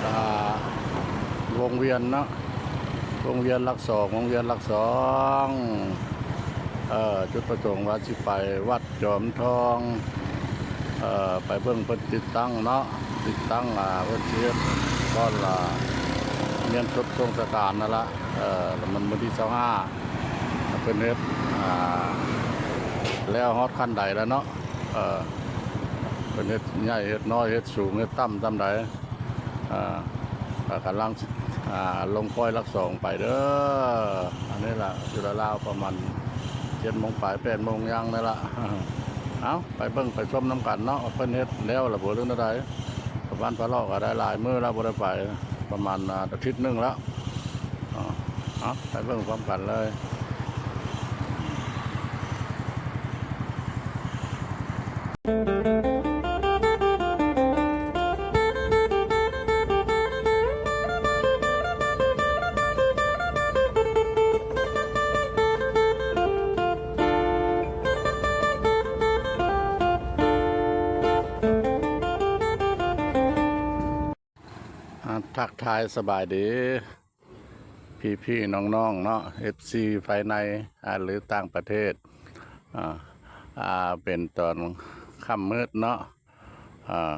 ອ່າ ວົງວຽນເນາະ ວົງວຽນຫຼັກສອງ ວົງວຽນຫຼັກສອງ ເອີ ຈຸດປະສົງວ່າຊິໄປວັດຈອມທອງ ເອີ ໄປເບິ່ງເພິ່ນຕິດຕັ້ງເນາະ ຕິດຕັ້ງ ອ່າ ເພິ່ນຊິເຮັດກ່ອນລະ ງານສົບສົ່ງສະການນັ້ນລະ ເອີ ແລ້ວມັນມື້ທີຊາວຫ້າ ເພິ່ນເຮັດ ອ່າ ແລ້ວຮອດຂັ້ນໃດແລ້ວເນາະ ເອີ ເພິ່ນເຮັດໃຫຍ່ ເຮັດນ້ອຍ ເຮັດສູງ ເຮັດຕ່ຳສ່ຳໃດ ອ່າ ກະກຳລັງ ອ່າ ລົງປ້ອຍຫຼັກສອງໄປເດີ ອັນນີ້ລະ ຢູ່ລາວໆປະມານເຈັດໂມງປາຍ ແປດໂມງຢ່າງນີ້ລະ ເອົາ ໄປເບິ່ງໄປຊົມນຳກັນເນາະ ວ່າເພິ່ນເຮັດແລ້ວລະບໍ່ ຫຼືແນວໃດ ປະມານພາເລາະກະໄດ້ຫຼາຍມື້ລະບໍ່ໄດ້ໄປ ປະມານ ອ່າ ອາທິດໜຶ່ງລະ ເອົາ ເອົາ ໄປເບິ່ງພ້ອມກັນເລີຍ. ອາ ທັກທາຍສະບາຍດີ ພີ່ໆນ້ອງໆເນາະ ເອັຟຊີ ພາຍໃນ ອາ ຫຼືຕ່າງປະເທດ ອາ ອາ ເປັນຕອນຄ່ຳມືດເນາະ ອາ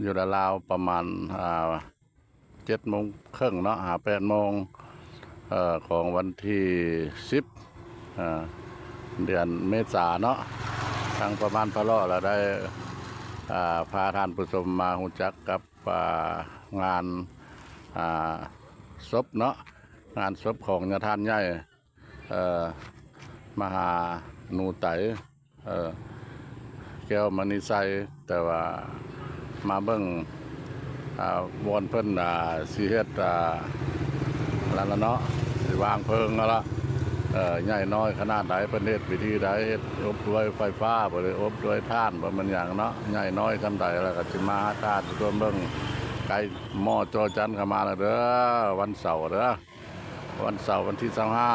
ຢູ່ລາວໆປະມານ ອາ ເຈັດໂມງເຄິ່ງເນາະ ຫາແປດໂມງ ເອີ ຂອງວັນທີສິບ ເອີ ເດືອນເມສາເນາະ ທາງປະມານພາເລາະລະໄດ້ ອາ ພາທ່ານຜູ້ຊົມມາຮູ້ຈັກກັບ ອ່າ ງານ ອ່າ ສົບເນາະ ງານສົບຂອງຍາທ່ານໃຫຍ່ ເອີ ມະຫານູໄຕ ເອີ ແກ້ວມະນີໄຊ ແຕ່ວ່າມາເບິ່ງ ອ່າ ບ່ອນເພິ່ນ ອ່າ ຊິເຮັດ ອ່າ ນັ້ນລະເນາະ ຊິວາງເພີງຫັ້ນລະ ເອີ ໃຫຍ່ນ້ອຍຂະໜາດໃດ ເພິ່ນເຮັດວິທີໃດ ເຮັດອົບດ້ວຍໄຟຟ້າບໍ່ ຫຼືອົບດ້ວຍຖ່ານບໍ່ ແມ່ນຫຍັງເນາະ ໃຫຍ່ນ້ອຍສ່ຳໃດ ແລ້ວກໍຊິມາຫາທ່ານຜູ້ຊົມເບິ່ງ ໃກ້ໝໍ້ຈໍຈັນເຂົ້າມາແລ້ວເດີ ວັນເສົາເດີ ວັນເສົາວັນທີຊາວຫ້າ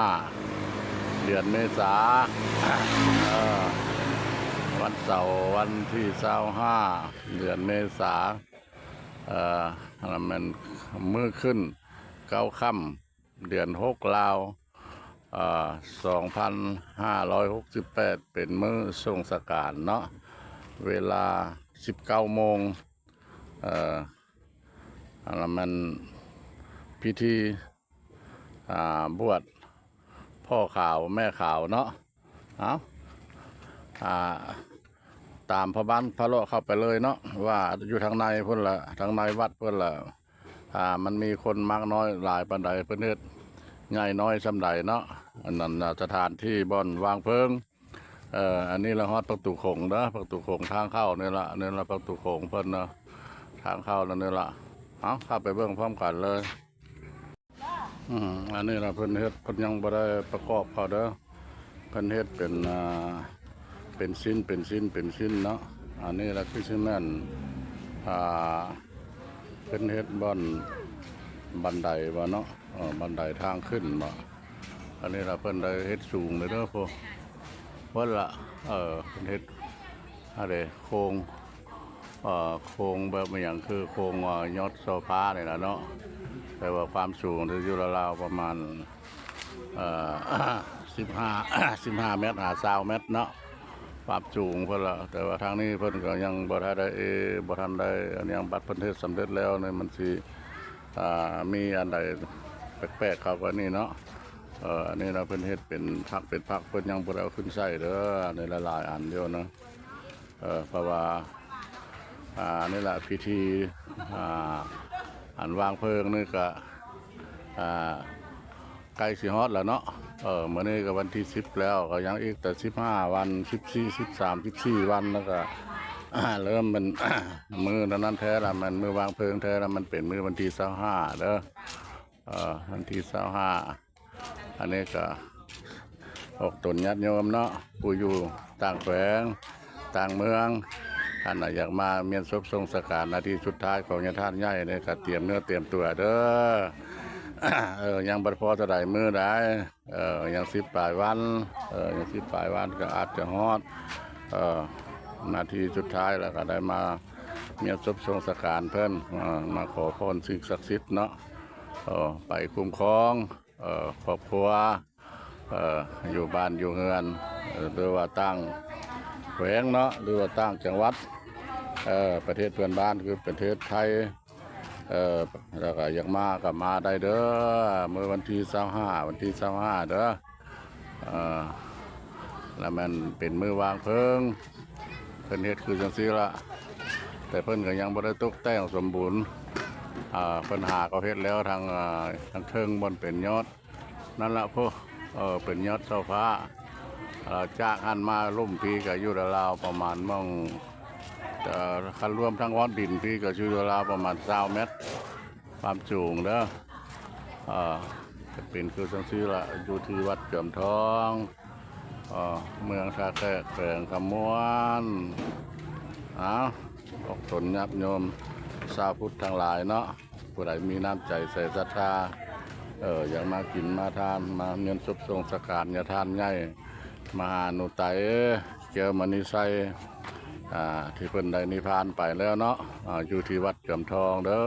ເດືອນເມສາ ເອີ ວັນເສົາວັນທີຊາວຫ້າ ເດືອນເມສາ ເອີ ອັນນັ້ນແມ່ນມື້ຂຶ້ນເກົ້າຄ່ຳ ເດືອນຫົກລາວ ເອີ ສອງພັນຫ້າຮ້ອຍຫົກສິບແປດ ເປັນມື້ສົ່ງສະການເນາະ ເວລາສິບເກົ້າໂມງ ເອີ ອັນນັ້ນແມ່ນພິທີ ອ່າ ບວດພໍ່ຂາວແມ່ຂາວເນາະ ເອົາ ອ່າ ຕາມພໍ່ບ້ານພາເລາະເຂົ້າໄປເລີຍເນາະ ວ່າຢູ່ທາງໃນພຸ້ນລະ ທາງໃນວັດພຸ້ນລະ ອ່າ ມັນມີຄົນມາກນ້ອຍຫຼາຍປານໃດ ເພິ່ນເຮັດໃຫຍ່ນ້ອຍສ່ຳໃດເນາະ ອັນນັ້ນນະ ສະຖານທີ່ບ່ອນວາງເພີງ ເອີ ອັນນີ້ລະຮອດປະຕູຂົງເດີ ປະຕູຂົງທາງເຂົ້ານີ້ລະ ນີ້ລະປະຕູຂົງເພິ່ນເນາະ ທາງເຂົ້າລະນີ້ລະ ເອົາ ເຂົ້າໄປເບິ່ງພ້ອມກັນເລີຍ. ອືມ ອັນນີ້ລະເພິ່ນເຮັດ ເພິ່ນຍັງບໍ່ໄດ້ປະກອບເຂົ້າເດີ ເພິ່ນເຮັດເປັນ ອ່າ ເປັນຊິ້ນ ເປັນຊິ້ນ ເປັນຊິ້ນເນາະ ອັນນີ້ລະຄືຊິແມ່ນ ອ່າ ເພິ່ນເຮັດບ່ອນບັນໄດບໍ່ເນາະ ເອີ ບັນໄດທາງຂຶ້ນບໍ່ ອັນນີ້ລະເພິ່ນໄດ້ເຮັດສູງເດີ ເດີ ພຸ້ນລະ ເອີ ເພິ່ນເຮັດ ອັນເດ ໂຄງ ເອີ ໂຄງແບບອີຫຍັງ ຄືໂຄງ ເອີ ຍອດໂຊຟານີ້ລະເນາະ ແຕ່ວ່າຄວາມສູງທີ່ຢູ່ລາວໆປະມານ ເອີ ສິບຫ້າ ສິບຫ້າແມັດຫາຊາວແມັດເນາະ ຄວາມສູງເພິ່ນລະ ແຕ່ວ່າທາງນີ້ເພິ່ນກໍຍັງບໍ່ທັນໄດ້ ບໍ່ທັນໄດ້ອັນຫຍັງ ບັດເພິ່ນເຮັດສຳເລັດແລ້ວນີ້ມັນຊິ ອ່າ ມີອັນໃດແປກໆເຂົ້າກວ່ານີ້ເນາະ ເອີ ອັນນີ້ລະເພິ່ນເຮັດເປັນພັກເປັນພັກ ເພິ່ນຍັງບໍ່ໄດ້ເອົາຂຶ້ນໃຊ້ເດີ ໃນຫຼາຍໆອັນຢູ່ນະ ເອີ ເພາະວ່າ ອ່າ ນີ້ລະພິທີ ອ່າ ອັນວາງເພີງນີ້ກະ ອ່າ ໃກ້ຊິຮອດແລ້ວເນາະ ເອີ ມື້ນີ້ກະວັນທີສິບແລ້ວ ກະຍັງອີກແຕ່ສິບຫ້າວັນ ສິບສີ່ ສິບສາມ ສິບສີ່ວັນ ແລ້ວກະ ເລີ່ມແມ່ນມື້ນັ້ນແທ້ລະ ແມ່ນມື້ວາງເພີງແທ້ລະ ມັນເປັນມື້ວັນທີຊາວຫ້າເດີ ເອີ ວັນທີຊາວຫ້າ ອັນນີ້ກະອອກຕົນຍາດໂຍມເນາະ ຜູ້ຢູ່ຕ່າງແຂວງຕ່າງເມືອງ ທ່ານນະຢາກມາມ້ຽນສົບສົ່ງສະການນາທີສຸດທ້າຍຂອງຍາທ່ານໃຫຍ່ນີ້ກະຕຽມເນື້ອຕຽມຕົວເດີ ເອີ ຍັງບໍ່ພໍເທົ່າໃດມື້ໃດ ເອີ ຍັງສິບປາຍວັນ ເອີ ຍັງສິບປາຍວັນກະອາດຈະຮອດ ເອີ ນາທີສຸດທ້າຍແລ້ວກະໄດ້ມາ ມຽນສົບສົ່ງສະການເພິ່ນ ເອີ ມາຂໍພອນສິ່ງສັກສິດເນາະ ເອີ ໄປຄຸ້ມຄອງ ເອີ ຄອບຄົວ ເອີ ຢູ່ບ້ານຢູ່ເຮືອນ ເອີ ຫຼືວ່າຕ່າງແຂວງເນາະ ຫຼືວ່າຕ່າງຈັງຫວັດ ເອີ ປະເທດເພື່ອນບ້ານຄືປະເທດໄທ ເອີ ແລ້ວກໍຢາກມາກໍມາໄດ້ເດີ ມື້ວັນທີຊາວຫ້າ ວັນທີຊາວຫ້າເດີ ເອີ ແລ້ວແມ່ນເປັນມື້ວາງເພີງ ເພິ່ນເຮັດຄືຈັ່ງຊີ້ລະ ແຕ່ເພິ່ນກໍຍັງບໍ່ໄດ້ຕົກແຕ່ງສົມບູນ ເພິ່ນຫາກໍເຮັດແລ້ວທາງ ທາງເທິງບ່ອນເປັນຍອດ ນັ້ນລະພຸ້ນ ເອີ ເປັນຍອດເສົາຟ້າ ເອີ ຈາກຫັ້ນມາລຸ່ມພີ້ກໍຢູ່ລາວໆປະມານໝ່ອງ ເອີ ຄັນລວມທັງຮອດດິນພີ້ກໍຢູ່ລາວໆປະມານຊາວແມັດ ຄວາມສູງເດີ ເອີ ຈະເປັນຄືຈັ່ງຊີ້ລະ ຢູ່ທີ່ວັດຈອມທອງ ເອີ ເມືອງທ່າແຂກ ແຂວງຄຳມ່ວນ ເອົາ ອອກຕົນຍາດໂຍມຊາວພຸດທັງຫຼາຍເນາະ ຜູ້ໃດມີນ້ຳໃຈໃສສັດທາ ເອີ ຢາກມາກິນມາທານ ມາມຽນສົບສົ່ງສະການຍາທ່ານໃຫຍ່ ມະຫານຸໄຕ ແກ້ວມະນີໄຊ ອ່າ ທີ່ເພິ່ນໄດ້ນິພານໄປແລ້ວເນາະ ອ່າ ຢູ່ທີ່ວັດຈອມທອງເດີ.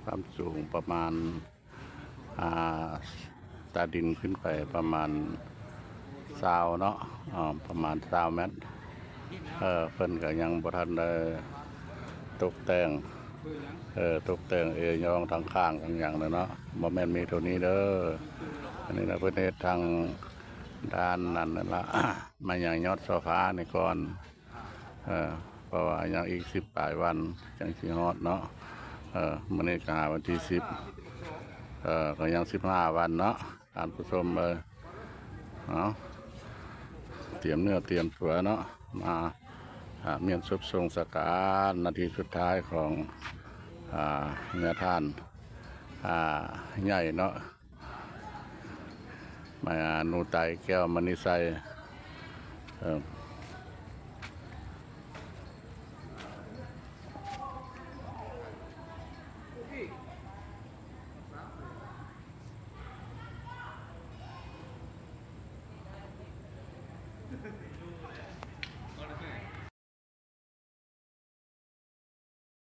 ຄວາມສູງປະມານ ອ່າ ຕາດິນຂຶ້ນໄປປະມານຊາວເນາະ ອ່າ ປະມານຊາວແມັດ ເອີ ເພິ່ນກໍຍັງບໍ່ທັນໄດ້ຕົກແຕ່ງ ເອີ ຕົກແຕ່ງເອຍອງທາງຂ້າງທາງຫຍັງເນາະ ບໍ່ແມ່ນມີເທົ່ານີ້ເດີ ອັນນີ້ນະ ເພິ່ນເຮັດທາງດ້ານນັ້ນລະ ມາຍັງຍອດໂຊຟານີ້ກ່ອນ. ເອີ ເພາະວ່າຍັງອີກສິບປາຍວັນຈັ່ງຊິຮອດເນາະ ເອີ ມື້ນີ້ກໍຫາວັນທີສິບ ເອີ ກໍຍັງສິບຫ້າວັນເນາະ ທ່ານຜູ້ຊົມເອີຍ ເອົາ ຕຽມເນື້ອຕຽມຕົວເນາະ ມາ ອ່າ ມຽນສົບສົ່ງສະການນາທີສຸດທ້າຍຂອງ ອ່າ ຍາທ່ານ ອ່າ ໃຫຍ່ເນາະ. ມານຸໄຕ ແກ້ວມະນີໄຊ ເອີ.